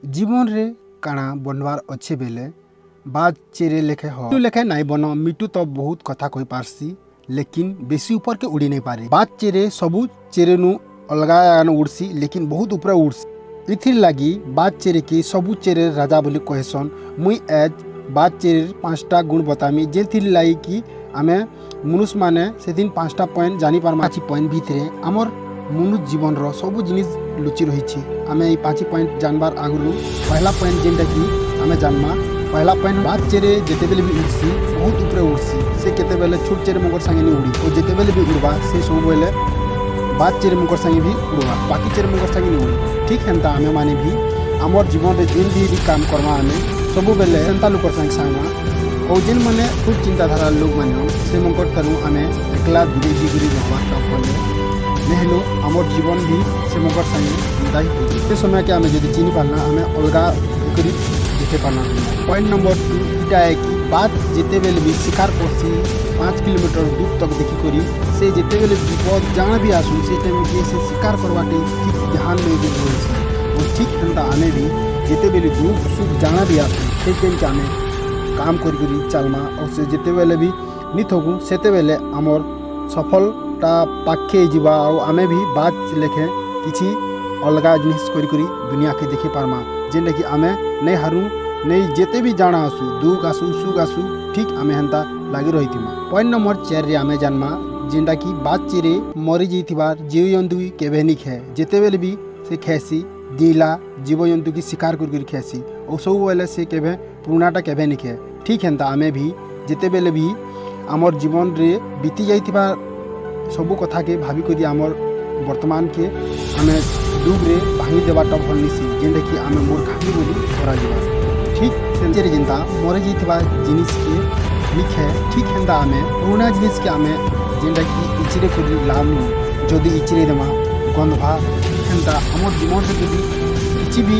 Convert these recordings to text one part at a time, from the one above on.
ଜୀବନରେ କାଣା ବନବାର୍ ଅଛେ ବେଲେ ବାଜ୍ ଚେରେ ଲେଖେ ହ ଲେଖେ ନାଇଁ ବନ। ମିଟୁ ତ ବହୁତ କଥା କହିପାରସି, ଲେକିନ୍ ବେଶୀ ଉପରକେ ଉଡ଼ି ନାଇଁ ପାରେ। ବାଜ୍ ଚେରେ ସବୁ ଚେରେନୁ ଅଲଗା ଉଡ଼ସି, ଲେକିନ୍ ବହୁତ ଉପରେ ଉଡ଼ସି। ଇଥିର୍ ଲାଗି ବାଜ୍ ଚେରେକେ ସବୁ ଚେରେର ରାଜା ବୋଲି କହେସନ୍। ମୁଇଁ ଆଜ୍ ବାଜ୍ ଚେରେର 5ଟା ଗୁଣ ବତାମି, ଯେନ୍ଥିର୍ ଲାଗି କି ଆମେ ମନୁଷମାନେ ସେଦିନ 5ଟା ପଏଣ୍ଟ ଜାଣିପାରମା। 5 ପଏଣ୍ଟ ଭିତରେ ଆମର୍ ମନୁଷ ଜୀବନର ସବୁ ଜିନିଷ୍ ଲୁଚି ରହିଛି। ଆମେ ଏଇ 5 ପଏଣ୍ଟ ଜାନବାର ଆଗରୁ ପହଲା ପଏଣ୍ଟ ଯେନ୍ଟାକି ଆମେ ଜାନମା, ପହଲା ପଏଣ୍ଟ, ବାଜ୍ ଚେରେ ଯେତେବେଲେ ବି ଉଡ଼ସି, ବହୁତ ଉପରେ ଉଡ଼ସି। ସେ କେତେବେଲେ ଛୋଟ ଚେରେ ମଙ୍କର ସାଙ୍ଗେ ନି ଉଡ଼ି। ଓ ଯେତେବେଲେ ବି ଉଡ଼ବା, ସେ ସବୁବେଲେ ବାଜ୍ ଚେରେ ମଙ୍କର ସାଙ୍ଗେ ବି ଉଡ଼ବା, ବାକି ଚେରେ ମଙ୍କର ସାଙ୍ଗେ ନି ଉଡ଼ି। ଠିକ୍ ହେନ୍ତା ଆମେ ମାନେ ବି ଆମର୍ ଜୀବନରେ ଯେନ୍ ବି କାମ କର୍ମା, ଆମେ ସବୁବେଲେ ହେନ୍ତା ଲୋକର ସାଙ୍ଗେ ସାଙ୍ଗମା। ଆଉ ଯେନ୍ ମାନେ ଛୋଟ ଚିନ୍ତାଧାରା ଲୋକମାନେ, ସେମାନଙ୍କର ଠାରୁ ଆମେ ଏକଲା ଦୂରେଇ ଯାଇକରି ରହବାର୍ଟା ଭଲେ। ନେହେଲୁ ଆମର୍ ଜୀବନ ବି ସେମାନଙ୍କର ସାଙ୍ଗେ ହେନ୍ତା ହିଁ ହେଇଯିବ। ସେ ସମୟକେ ଆମେ ଯଦି ଚିହ୍ନି ପାର୍ଲା, ଆମେ ଅଲଗା କରି ଦେଖି ପାର୍ଲା। ପଏଣ୍ଟ ନମ୍ବର 2 ଇଟା ଏ କି ବାଜ୍ ଯେତେବେଲେ ବି ଶିକାର କରସି, 5 କିଲୋମିଟର ଦୂର ତକ୍ ଦେଖିକରି ସେ ଯେତେବେଲେ ବିପଦ ଜାଣା ବି ଆସୁ, ସେ ଟାଇମ୍କେ ସେ ଶିକାର କରବାଟେ ଠିକ୍ ଧ୍ୟାନ ଦେଇକି ରହିସି। ଓ ଠିକ୍ ହେନ୍ତା ଆମେ ବି ଯେତେବେଲେ ଦୁଃଖ ସୁଖ ଜାଣା ବି ଆସୁ, ସେ ଟାଇମ୍କେ ଆମେ କାମ କରି କରି ଚାଲମା। ଆଉ ସେ ଯେତେବେଲେ ବି ନି ଥକୁ, ସେତେବେଲେ ଆମର୍ ସଫଳଟା ପାଖେ ଯିବା। ଆଉ ଆମେ ବି ବାଜ୍ ଲେଖେ କିଛି ଅଲଗା ଜିନିଷ୍ କରି କରି ଦୁନିଆକେ ଦେଖି ପାର୍ମା, ଯେନ୍ଟାକି ଆମେ ନେଇ ହାରୁ ନେଇ। ଯେତେ ବି ଜାଣା ଆସୁ, ଦୁଃଖ ଆସୁ, ସୁଖ ଆସୁ, ଠିକ୍ ଆମେ ହେନ୍ତା ଲାଗି ରହିଥିମା। ପଏଣ୍ଟ ନମ୍ବର 4ରେ ଆମେ ଜାନ୍ମା, ଯେନ୍ଟାକି ବାଜ୍ ଚେରେ ମରି ଯାଇଥିବାର ଜୀବଜନ୍ତୁ କେବେ ନି ଖାଏ। ଯେତେବେଲେ ବି ସେ ଖାଏସି, ଜିଇଲା ଜୀବଜନ୍ତୁକେ ଶିକାର କରି କରି ଖାଏସି। ଆଉ ସବୁବେଲେ ସେ କେବେ ପୁରୁଣାଟା କେବେ ନି ଖାଏ। ଠିକ୍ ହେନ୍ତା ଆମେ ବି ଯେତେବେଲେ ବି ଆମର୍ ଜୀବନରେ ବିତି ଯାଇଥିବା ସବୁ କଥାକେ ଭାବିକରି ଆମର୍ ବର୍ତ୍ତମାନକେ ଆମେ ଦୁଃଖରେ ଭାଙ୍ଗି ଦେବାଟା ଭଲ୍ ନିସି, ଯେନ୍ଟାକି ଆମେ ମୂର୍ଖାମି ବୋଲି ଧରାଯିବା। ଠିକ୍ ସେମିତିରେ ଯେନ୍ତା ମରି ଯାଇଥିବା ଜିନିଷ୍କେ ନି ଖାଏ, ଠିକ୍ ହେନ୍ତା ଆମେ ପୁରୁଣା ଜିନିଷ୍କେ ଆମେ ଯେନ୍ଟାକି ଇଚିରେ କରି ଲାଭ ନୁ, ଯଦି ଇଚିରେ ଦେମା ଗନ୍ଧବା। ଠିକ୍ ହେନ୍ତା ଆମର୍ ଜୀବନରେ ଯଦି କିଛି ବି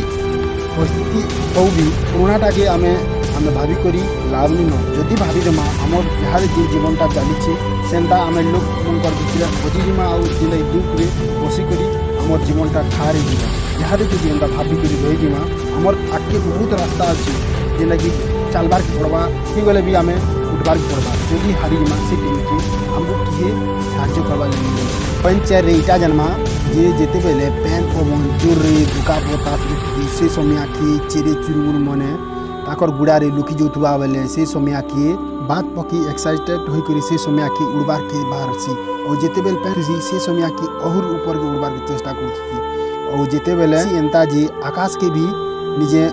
ପରିସ୍ଥିତି ହଉ ବି, ପୁରୁଣାଟାକେ ଆମେ ଭାବିକରି ଲାଭ ନିନ। ଯଦି ଭାବିଦେମା, ଆମର୍ ଇହାଦେ ଯେନ୍ ଜୀବନଟା ଚାଲିଛେ, ସେନ୍ତା ଆମେ ଲୋକମାନଙ୍କର ଭିତରେ ହଜିଯିମା। ଆଉ ଯେନ୍ଟା ଦୁଃଖରେ ବସିକରି ଆମର୍ ଜୀବନଟା ଠାର ହେଇଯିବା। ଇହାଦେ ଯଦି ଏନ୍ତା ଭାବିକରି ରହିଯିମା, ଆମର୍ ଆଗ୍କେ ବହୁତ ରାସ୍ତା ଅଛି, ଯେନ୍ଟାକି ଚାଲବାର୍କେ ପଡ଼ବା। ଗଲେ ବି ଆମେ ଉଠବାର୍କେ ପଡ଼ବା। ଯଦି ହାରିଯିମା, ସେ ଟାଇମ୍କେ ଆମକୁ କିଏ ସାହାଯ୍ୟ କରବାର୍ ଲାଗି ନାଇଁ। ପଏଣ୍ଟ 4ରେ ଇଟା ଜାନ୍ମା ଯେ ଯେତେବେଲେ ପେନ୍ ପବନ ଜୋରରେ ଧୁକା ବତାସ ଉଠୁଛି, ସେ ସମୟକେ ଚେରେ ଚୁରୁମୁରୁ ମନେ ତାକର ଗୁଡ଼ାରେ ଲୁକି ଯାଉଥିବା ବେଲେ, ସେ ସମୟକେ ବାଜ ପକ୍ଷୀ ଏକ୍ସାଇଟେଡ୍ ହୋଇକରି ସେ ସମୟକେ ଉଡ଼ବାର୍କେ ବାହାରସି। ଆଉ ଯେତେବେଲେ ପେନ୍ ଥିସି, ସେ ସମୟକେ ଆହୁରି ଉପରକେ ଉଡ଼ବାର୍କେ ଚେଷ୍ଟା କରୁଥିସି। ଆଉ ଯେତେବେଲେ ଏନ୍ତା ଯେ ଆକାଶକେ ବି ନିଜେ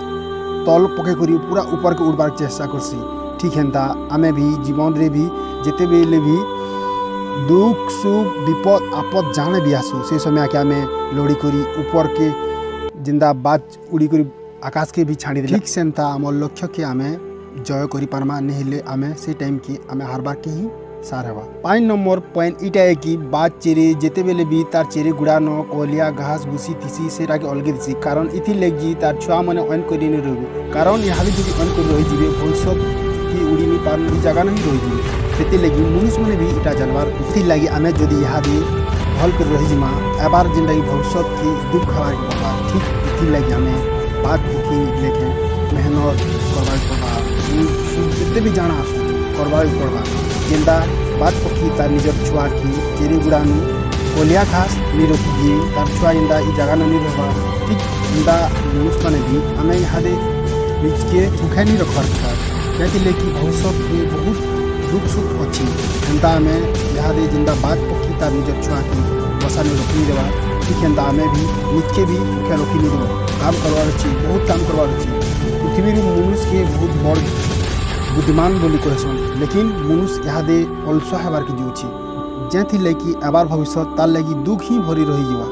ତଲ ପକେଇ କରି ପୁରା ଉପରକେ ଉଡ଼ବାର୍କେ ଚେଷ୍ଟା କରସି। ଠିକ୍ ହେନ୍ତା ଆମେ ବି ଜୀବନରେ ବି ଯେତେବେଲେ ବି ଦୁଃଖ ସୁଖ ବିପଦ ଆପଦ ଜାଣେ ବି ଆସୁ, ସେ ସମୟକେ ଆମେ ଲଢ଼ି କରି ଉପରକେ ଯେନ୍ତା ବାଜ ଉଡ଼ି କରି ଆକାଶକେ ବି ଛାଡ଼ି, ଠିକ୍ ସେନ୍ତା ଆମର୍ ଲକ୍ଷ୍ୟକେ ଆମେ ଜୟ କରିପାରମା। ନେହେଲେ ଆମେ ସେ ଟାଇମ୍କେ ଆମେ ହାରବାର୍କେ ହିଁ ସାର୍ ହେବା। 5 ନମ୍ବର ପଏଣ୍ଟ ଇଟା ଏ କି ବାଜ ଚେରେ ଯେତେବେଲେ ବି ତାର୍ ଚେରେ ଗୁଡ଼ାନ କଲିଆ ଘାସ ଘୁସି ଥିସି, ସେଟାକେ ଅଲଗେଇ ଦେସି। କାରଣ ଇଥିର୍ ଲାଗି ତାର୍ ଛୁଆମାନେ ଅନ୍ କରି ନି ରହିବେ। କାରଣ ଇହାଦେ ଯଦି ଅନ୍ କରି ରହିଯିବେ, ଭବିଷ୍ୟତ କି ଉଡ଼ି ନି ପାର୍, ଇ ଜାଗାନ ହିଁ ରହିଯିବେ। ସେଥିର୍ଲାଗି ମନୁଷମାନେ ବି ଇଟା ଜାନବାର୍। ଇଥିର୍ଲାଗି ଆମେ ଯଦି ଇହାଦେ ଭଲ୍ କରି ରହିଯିମା, ଏବାର ଯେନ୍ଟାକି ଭବିଷ୍ୟତକେ ଦୁଃଖ ହେବାର୍କେ ପଡ଼ବା। ଠିକ୍ ଇଥିର୍ଲାଗି ଆମେ ବାଜ ପକ୍ଷୀ ଲେଖେ ମେହନତ କରବାର୍କେ ପଡ଼ବା। ଯେତେ ବି ଜାଣା ଆସୁ, କରବାର୍କେ ପଡ଼ବା। ଯେନ୍ତା ବାଜ ପକ୍ଷୀ ତାର୍ ନିଜର ଛୁଆକେ ଚେରି ଗୁଡ଼ାନୁ କଲିଆ ଘାସ ନି ରଖିଦିଏ, ତାର୍ ଛୁଆ ଯେନ୍ତା ଇ ଜାଗାନ ନି ରହବା, ଠିକ୍ ଏନ୍ତା ମନୁଷମାନେ ବି ଆମେ ଇହାଦେ ନିଜକେ ସୁଖେ ନି ରଖବାର୍ କଥା। କାହିଁକି ଭବିଷ୍ୟତରେ ବହୁତ ଦୁଃଖ ସୁଖ ଅଛି। ଏନ୍ତା ଆମେ ଇହାଦେ ଯେନ୍ତା ବାଜ ପକ୍ଷୀ ତାର୍ ନିଜର ଛୁଆକେ ବସାନେ ରଖି ଦେବା, ଠିକ୍ ହେନ୍ତା ଆମେ ବି ନିଜକେ ବି ସୁଖେ ରଖି ନି ଦେବା। କାମ କରବାର ଅଛି, ବହୁତ କାମ କରବାର ଅଛି। ପୃଥିବୀରୁ ମନୁଷକେ ବହୁତ ବଡ଼ ବୁଦ୍ଧିମାନ ବୋଲି କହେସନ୍, ଲେକିନ୍ ମନୁଷ ଇହାଦେ ଅଲସୁଆ ହେବାର୍କେ ଯାଉଛି, ଯେନ୍ଥିର୍ ଲାଗି ଏବାର ଭବିଷ୍ୟତ ତାର୍ ଲାଗି ଦୁଃଖ ହିଁ ଭରି ରହିଯିବା।